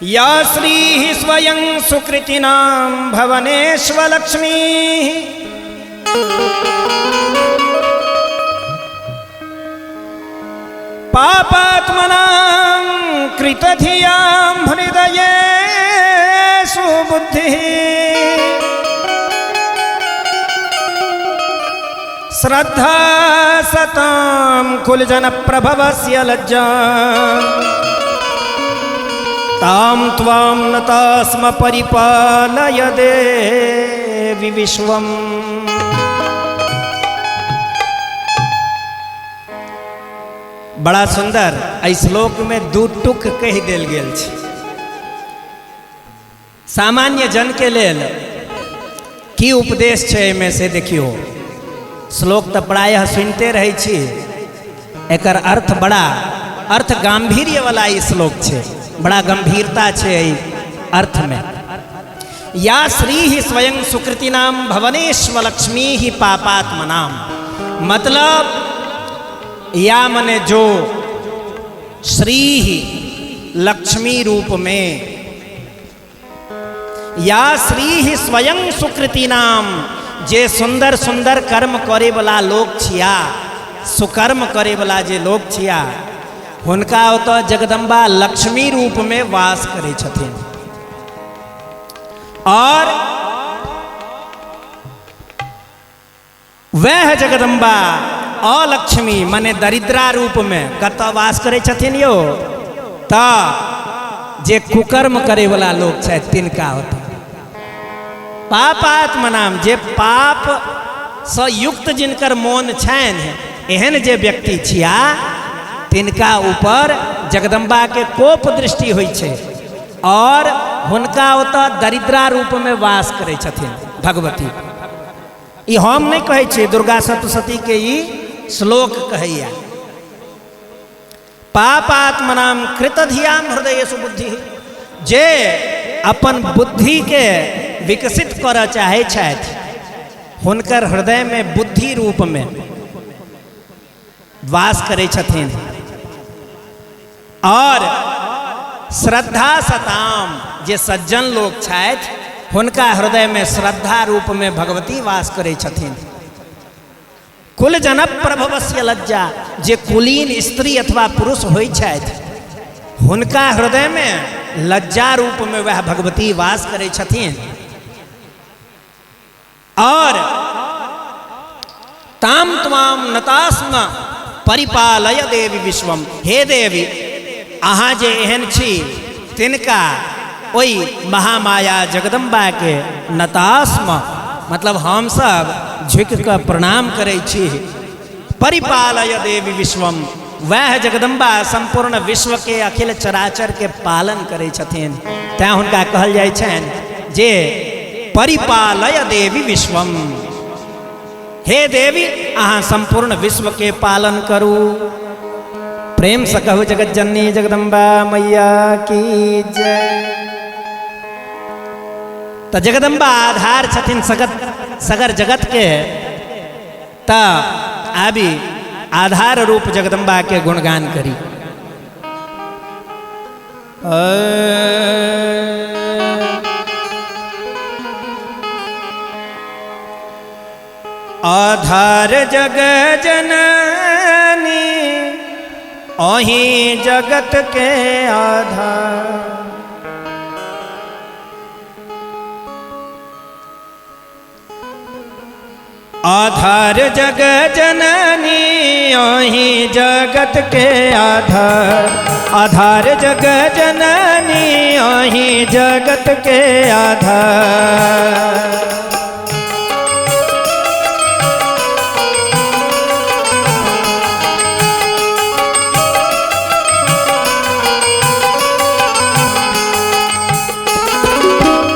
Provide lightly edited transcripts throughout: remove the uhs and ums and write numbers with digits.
या श्रीः स्वयं सुकृतिनां भवनेष्वलक्ष्मीः पापात्मनां कृतधियां हृदयेषु बुद्धिः श्रद्धा सतां कुलजनप्रभवस्य लज्जा तां त्वां नतास्म परिपालय देवि विश्वम्। बड़ा सुंदर एहि श्लोक में दू टुक कहि देल गेल छै। सामान्य जन के लेल की उपदेश छै एहिमे से देखियौ। श्लोक तऽ प्रायः सुनिते रहै छी, एकर अर्थ बड़ा अर्थ गांभीर्य वाला ई श्लोक छै, बड़ा गंभीरता छै एहि अर्थमे। या श्री ही स्वयं सुकृति नाम भवनेश्व लक्ष्मी ही पापात्मनाम, मतलब या मने जो श्री ही लक्ष्मी रूप में, या श्री ही स्वयं सुकृति नाम, जे सुंदर सुंदर कर्म करे वाला लोग छिया, सुकर्म करे वाला जे लोग छिया, हुनका ओतऽ जगदम्बा लक्ष्मी रूप में वास करै छथिन। और वह जगदम्बा अलक्ष्मी माने दरिद्रा रूप में कतऽ वास करै छथिन यौ? तऽ जे कुकर्म करे वाला लोग छथि तिनका ओतऽ पापात्मनाम, जे पाप सँ युक्त जिनकर मोन छनि, एहन जे व्यक्ति छिया तिनका ऊपर जगदम्बा के कोप दृष्टि होइ छै और हुनका ओतऽ दरिद्रा रूप में वास करै छथिन भगवती। ई हम नहि कहै छियै, दुर्गा सप्तशती के ई श्लोक कहैया। पापात्मनाम कृतधियाम हृदय सुबुद्धि, जे अपन बुद्धि के विकसित करऽ चाहै छथि हुनकर हृदय में बुद्धि रूप में वास करै छथिन। और श्रद्धा सताम, जे सज्जन लोग छथि हुनका हृदय में श्रद्धा रूप में भगवती वास करै छथिन। कुल जन प्रभवस्य लज्जा, जे कुलीन स्त्री अथवा पुरुष होइ छथि हुनका हृदय में लज्जा रूप में वह भगवती वास करै छथिन। और ताम त्वाम नतास्म परिपालय देवी विश्वम, हे देवी अहाँ जे एहन छी तिनका ओहि महामाया जगदम्बा के नतास्म मतलब हम सब झुकि कऽ प्रणाम करै छी। परिपालय देवी विश्वम, वएह जगदम्बा संपूर्ण विश्व के अखिल चराचर के पालन करै छथिन, तैं हुनका कहल जाइ छनि जे परिपालय देवी विश्वम, हे देवी अहाँ संपूर्ण विश्व के पालन करू। प्रेम से कहू जगत जननी जगदम्बा मैया की जय। तो जगदम्बा आधार छथिन सगर जगत के, त आबी आधार रूप जगदम्बा के गुणगान करी। आधार जग जननी अही जगत के आधार, आधार जग जननी अही जगत के आधार, आधार जग जननी अही जगत के आधार।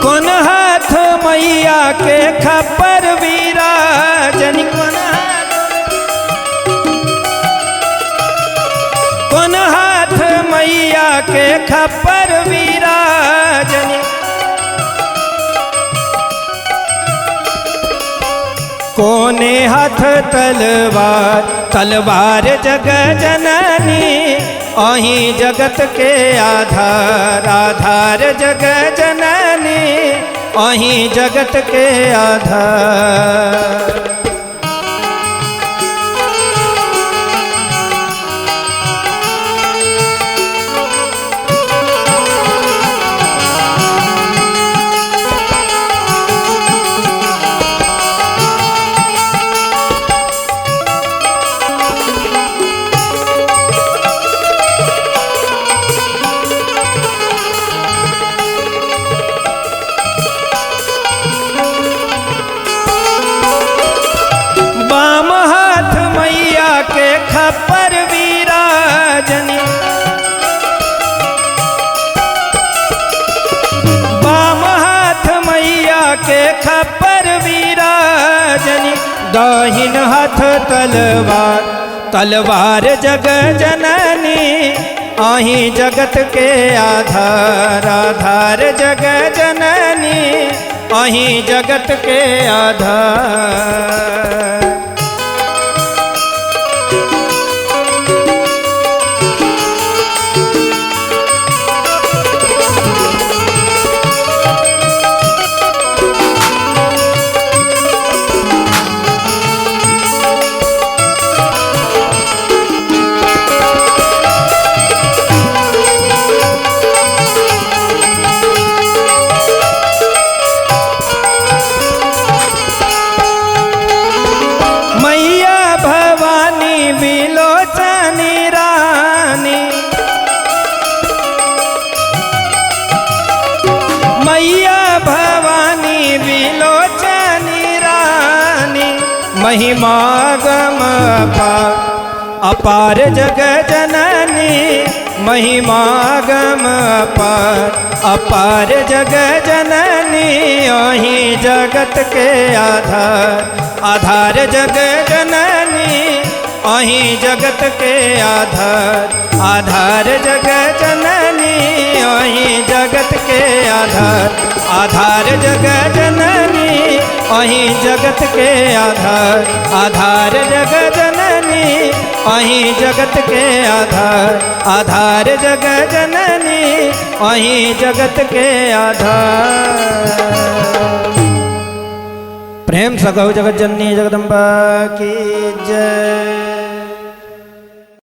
कोन हाथ मैया के खपर विराजन, कोन हाथ मैया के खपर विराजन, कोने हाथ तलवार, तलवार जग जननी अही जगत के आधार, आधार आधार जग जननी अहीं जगत के आधार। बाम हाथ मैया के खप्पर विराजनी, बाम हाथ मैया के खप्पर विराजनी, दाहिन हाथ तलवार, तलवार जग जननी अहीं जगत के आधार, आधार जग जननी अहीं जगत के आधार। मैया भवानी विलोचनी रानी, मैया भवानी विलोचनी रानी, महिमा गम अपार, अपार जग जननी महिमा गम अपार, अपार जग जननी अहीं जगत के आधार, आधार जग जननी अहीं जगत के आधार, आधार जग जननी अहीं जगत के आधार, आधार जग जननी अहीं जगत के आधार, आधार जग जननी अहीं जगत के आधार, आधार जग जननी अहीं जगत के आधार। प्रेम से कहू जगत जननी जगदम्बा की जय।